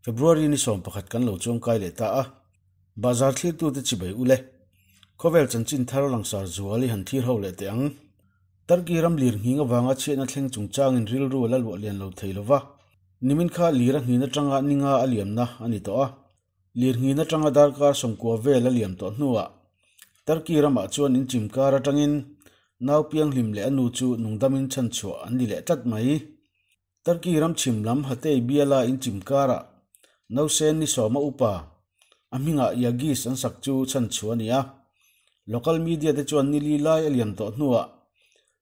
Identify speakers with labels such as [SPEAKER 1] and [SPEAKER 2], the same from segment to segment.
[SPEAKER 1] February ni 11 kan lo chuangkai leh ta a, Bazar thlirtute chibai ule. Khawvel chanchin thar langsar zual i han thlir ho leh teh ang. Turkey ram lir nghing avanga chhiatna thleng chungchangin rilru a la luah lian lo thei lova, nimin kha lir a nghin atanga ninga a liamna a ni tawh a. Lir nghin atanga darkar 90 vel a liam tawh hnuah Turkey ramah chuan inchim kar atangin nau pianghlim leh a nu chu nungdamin chhanchhuah an ni leh tlat mai. Turkey ram chhim lam Hatay biala inchim karah nausen ni 10 a upa a hmingah Yagiz an sak chu chhanchhuah a ni a. Local media te chuan nili lai a liam tawh hnuah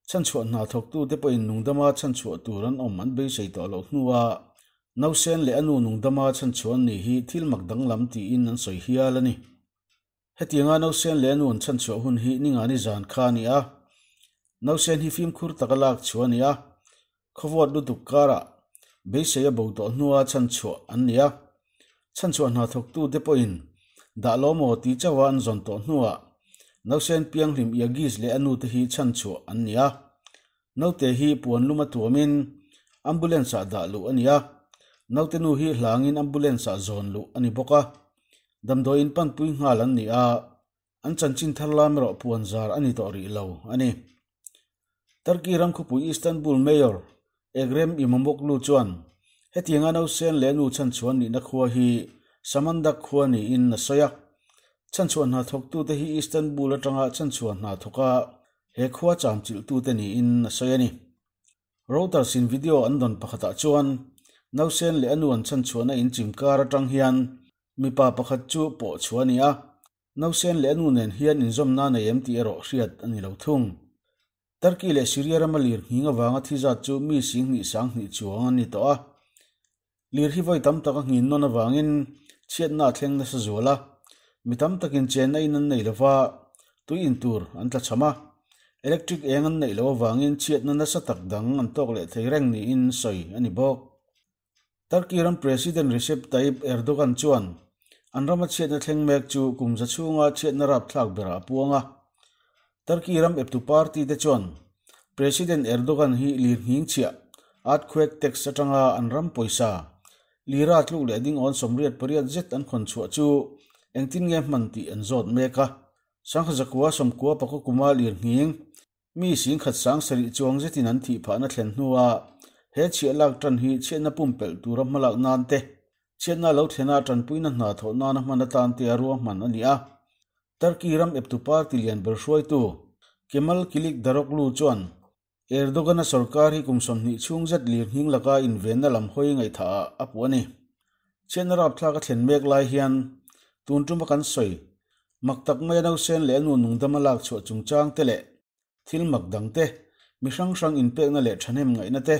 [SPEAKER 1] chhanchhuah hna thawktute pawhin nungdama chhanchhuah tur an awm an beisei tawh loh hnuah nausen leh a nu nungdama chhanchhuah an nih hi thil mak danglam tiin an sawi hial a ni. Hetianga nausen leh a nu an chhanchhuah hun hi ningani zan kha a ni a. Nausen hi fimkhur taka lak chhuah a ni a. Khawvawt lutuk karah beisei a bo tawh hnua chhanchhuah an ni a. Chhanchhuah hna thawktute pawhin dah lo maw ti chauha an zawn tawh hnuah nausen pianghlim Yagiz leh a nute hi chhanchhuah an ni a. Naute hi puan lum a tuamin ambulance ah dah luh a ni a. Naute nu hi hlangin ambulance ah zawn luh a ni bawk a. Damdawiin panpui nghal an ni a, an chanchin thar lam erawh puan zar a ni tawh rih lo a ni. Turkey ram khawpui Istanbul Mayor Ekrem Imamoglu chuan hetianga nausen leh nu chhanchhuah nihna khua hi Samandag khua niin a sawi a. Chhanchhuah hna thawktute hi Istanbul atanga chhanchhuah hna thawka he khua chamchilhtute niin a sawi a ni. Reuters in video an dawn pakhatah chuan nausen leh a nu an chhanchhuahna inchim kar atang hian mipa pakhat chu pawh chhuah a ni a, nausen leh a nu nen hian inzawmna nei em tih erawh hriat a ni lo thung. Turkey leh Syria rama lir nghing avanga thi zat chu mi 22,000 chuang an ni tawh a. Lir hi vawi tam tak a nghin nawn avangin chhiatna a thleng nasa zual a, mi tam takin chenna in an nei lova, tui in tur an tla cham a, electric eng an neih loh avangin chhiatna nasa tak dang an tawk leh thei reng niin sawi a ni bawk. Turkey ram President Recep Tayyip Erdogan chuan an rama chhiatna thleng mek chu kum za chhunga chhiatna rapthlak berah a puang a. Turkey ram eptu party te chuan President Erdogan hi lir nghing chhiah, earthquake tax atanga an ram pawisa, lira tluk leh ding awn 88 zet an khawn chhuah chu engtin nge hman tih an zawt mek a. Sangha 90 pakaw kuma lir nghing, mi 7,000 chuang zetin an thih phahna thlen hnuah he chhiah lak tan hi chhiatna pumpelh tura hmalak nan te, chhiatna lo thlena tanpuina hna thawh nana hman atan te a ruahman a ni a. Turkey ram eptu party lian ber hruaitu Kemal Kilicdaroglu chuan Erdogan-a sorkar hi kum 20 chhung zet lir nghing laka invenna lam hawi ngaihthah ah a puh a ni. Chhiatna rapthlak a thlen mek lai hian tun tuma kan sawi mak tak mai a nausen leh a nu nungdama lak chhuah chungchang te leh thil mak dang te, mi hrang hrang inpekna leh thahnem ngaihna te,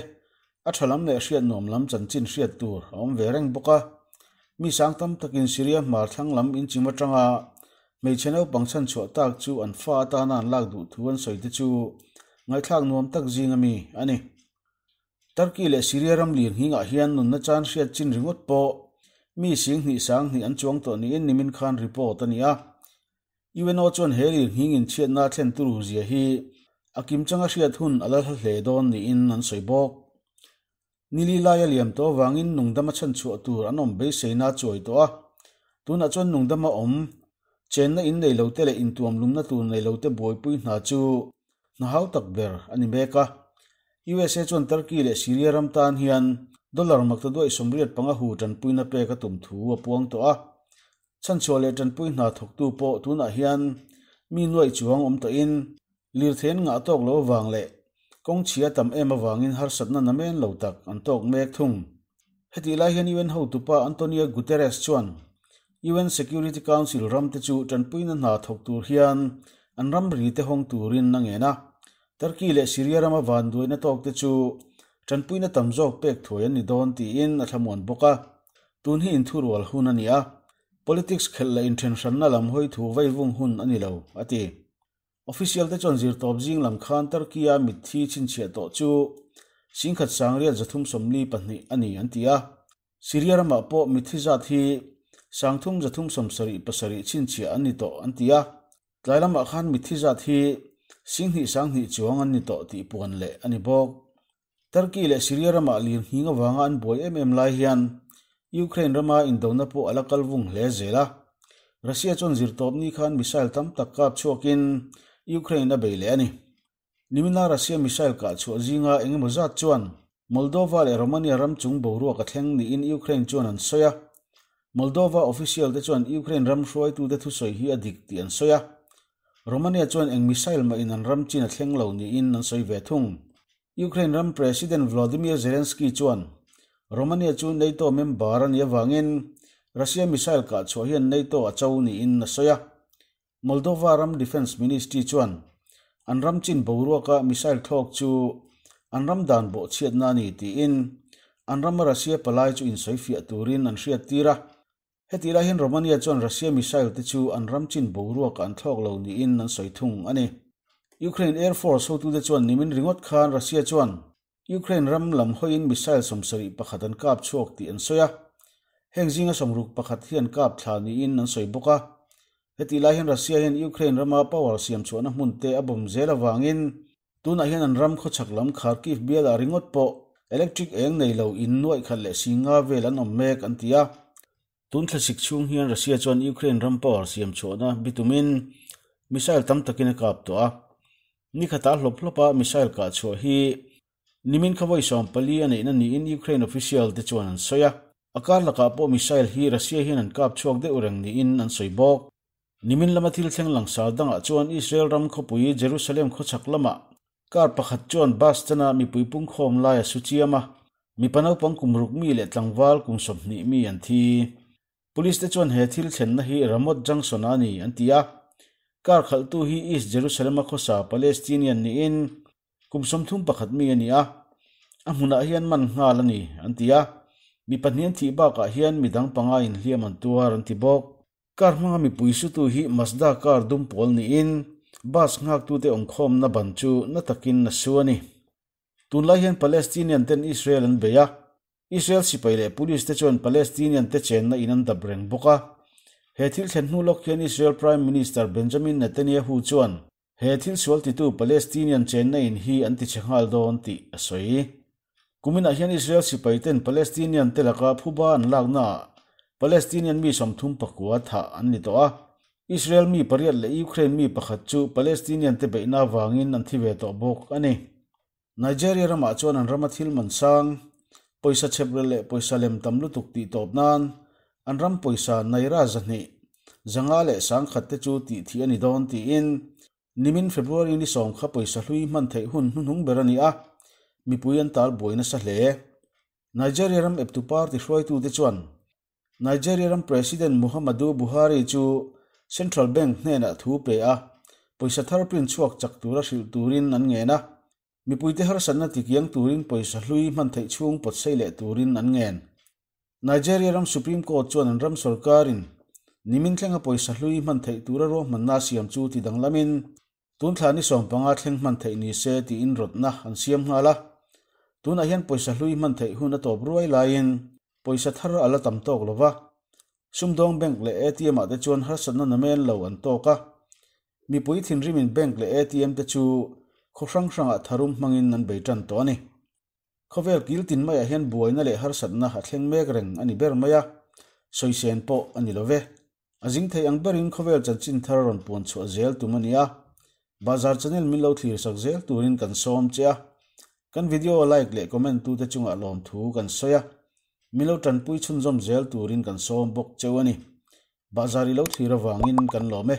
[SPEAKER 1] a tha lam leh hriat nuam lam chanchin hriat tur a awm ve reng bawk a. Mi sang tam takin Syria hmar thlang lam inchim atanga hmeichhe naupang chhanchhuah tak chu an fa atana an lak duh thu an sawi te chu ngaihthlak nuam tak zing ami a ni. Turkey leh Syria ram lir nghingah hian nunna chan hriat chin ringawt pawh mi 22,000 an chuang tawh niin nimin khan report a ni a. UNO chuan he lir nghing inchhiatna a thlen turu zia hi a kimchanga hriat hun a la hla hle dawn niin an sawi bawk. Nili laia liam tawh avangin nungdama chhanchhuah tur an awm beiseina a chuai tawh a, tunah chuan nungdama awm chenna in nei lote leh intuam lumna tur nei lote buaipui hna chu hna hau tak ber a ni mek a. USA chuan Turkey leh Syria ram tan hian dollar 85 hu tanpuina pek a tum thu a puang tawh a. Chhanchhuah leh tanpui hna thawktu pawh tunah hian mi nuaih chuang awm tawhin lirtheian ngah tawk lo avang leh kawng chhia tam em avangin harsatna namen lo tak an tawk mek thung. Hetih lai hian UN hotupa Antonio Guterres chuan UN Security Council ram te chu tanpuina hna thawk tur hian an ram ri te hawng turin a ngen a. Turkey leh Syria rama vanduaina tawk te chu tanpuina tam zawk pek thuai an ni dawn tiin a thlamuan bawk a. Tun hi inthurual hun a ni a, politics khelh leh inthenhranna lam hawi thu vaivung hun a ni lo, a ti. Official te chuan zirtawp zing lam khan Turkey-a mitthi chhinchhiah tawh chu 1,332 a ni an ti a. Syria ramah pawh mitthi zat hi 3,377 chhinchhiah an ni tawh an ti a. Tlai lamah khan mitthi zat hi 2,200 chuang an ni tawh tih puan leh a ni bawk. Turkey leh Syria ramah lir nghing avanga an buai em em lai hian Ukraine rama indona pawh a la kal vung hle zel a. Russia chuan zirtawpni khan missile tam tak kap chhuakin Ukraine a bei leh a ni. Nimina Russia missile kah chhuah zinga eng emaw zat chuan Moldova leh Romania ram chung boruak a thleng niin Ukraine chuan an sawi a. Moldova official te chuan Ukraine ram hruaitute thusawi hi a dik tih an sawi a. Romania chuan eng missile mah in an ram chin a thleng lo niin an sawi ve thung. Ukraine ram President Volodymyr Zelensky chuan Romania chu NATO member a nih avangin Russia missile kah chhuah hian NATO a cho niin a sawi a. Moldova ram Defence Ministry chuan an ram chin boruaka missile thlawk chu an ram dan bawhchhiatna a ni tiin an rama Russia palai chu insawifiah turin an hriattir a. Hetih lai hian Romania chuan Russia missile te chu an ram chin boruakah an thlawk lo niin an sawi thung a ni. Ukraine Air Force hotute chuan nimin ringawt khan Russia chuan Ukraine ram lam hawiin missile 71 an kap chhuak tih an sawi a. Heng zinga 61 hi an kap thla niin an sawi bawk a. Hetih lai hian Russia hian Ukraine rama power siam chhuahna hmun te a bomb zel avangin tunah hian an ram khawchhak lam Kharkiv bialah ringawt pawh electric eng nei lo in nuaih khat leh singa vel an awm mek an ti a. Tun thlasik chhung hian Russia chuan Ukraine ram power siam chhuahna bitumin missile tam takin a kap tawh a. Ni khatah hlawp hlawpa missile kah chhuah hi nimin kha vawi 14 a neihna niin Ukraine official te chuan an sawi a. A kar lakah pawh missile hi Russia hian an kap chhuak deuh reng niin an sawi bawk. Nimin lama thil thleng langsar dangah chuan Israel ram khawpui Jerusalem khawchhak lamah car pakhat chuan bus chana mipui pungkhawm lai a su chiam a, mipa naupang kum ruk mi leh tlangval kum 20 mi an thi. Police te chuan he thil thlenna hi Ramot Junction a ni an ti a. Car khalhtu hi East Jerusalem a khawsa Palestinian niin kum 31 mi a ni a. A hmunah hian man nghal a ni an ti a. Mi pahnih an thih bakah hian midang panga inhliam an tuar an ti bawk. Car hmanga mipui sutu hi Mazda car dum pawl niin bus nghaktute awmkhawmna ban chu na takin a su a ni. Tunlai hian Palestinian ten Israel an bei a. Israel sipai leh police te chuan Palestinian te chenna in an dap reng bawk a. He thil thlen hnu lawk hian Israel Prime Minister Benjamin Netanyahu chuan he thil sual titu Palestinian chenna in hi an ti che nghal dawn tih a sawi. Kuminah hian Israel sipai ten Palestinian te laka phuba an lakna Palestinian mi 39 tha an ni tawh a. Israel mi pariat leh Ukraine mi pakhat chu Palestinian te beihna wangin an thi ve tawh bawk a ni. Nigeria ramah chuan an rama thil man sang pawisa chheprel leh pawisa lem tam lutuk tih tawp nan an ram pawisa naira zahnih zanga leh sangkhat te chu tih thi ani dawn tiin nimin February ni sawm kha pawisa hlui hman theih hun hnuhnung ber ani a mipui an tal buaina sa hle. Nigeria ram eptu party hruaitu te chuan Nigeria ram President Muhammadu Buhari chu Central Bank hnenah thu pe a pawisa thar print chhuak chak tura hrilh turin an ngen a. Mipui te harsatna tikiang turin pawisa hlui hman theih chhung pawt sei leh turin an ngen. Nigeria ram Supreme Court chuan an ram sarkarin nimin thlenga pawisa hlui hman theih tura ruahmanna siam chu ti danglamin tun thla ni 15 thleng hman theih ni se tiin rawtna an siam nghal a. Tunah hian pawisa hlui hman theih hun a tawp ruai laiin pawisa thar a la tam tawk lova. Sumdawng bank leh ATM ah te chuan harsatna namen lo an tawk a. Mipui thinrimin bank leh ATM te chu khaw hrang hrangah tharum hmangin an bei tan tawh a ni. Khawvel kil tin maiah hian buaina leh harsatna a thleng mek reng ani ber mai a. Sawi pawh ani love. A zing thei ang berin khawvel chanchin thar rawn puan chhuah zel tum ani a. Bazar channel min lo thlir sak zel turin kan sawm che a. Kan video like leh comment tu te chungah lawm thu kan sawi a. Min lo tanpui chhunzawm zel turin kan sawm bawk cheu ani. Bazar i lo thlir awangin kan lawm e.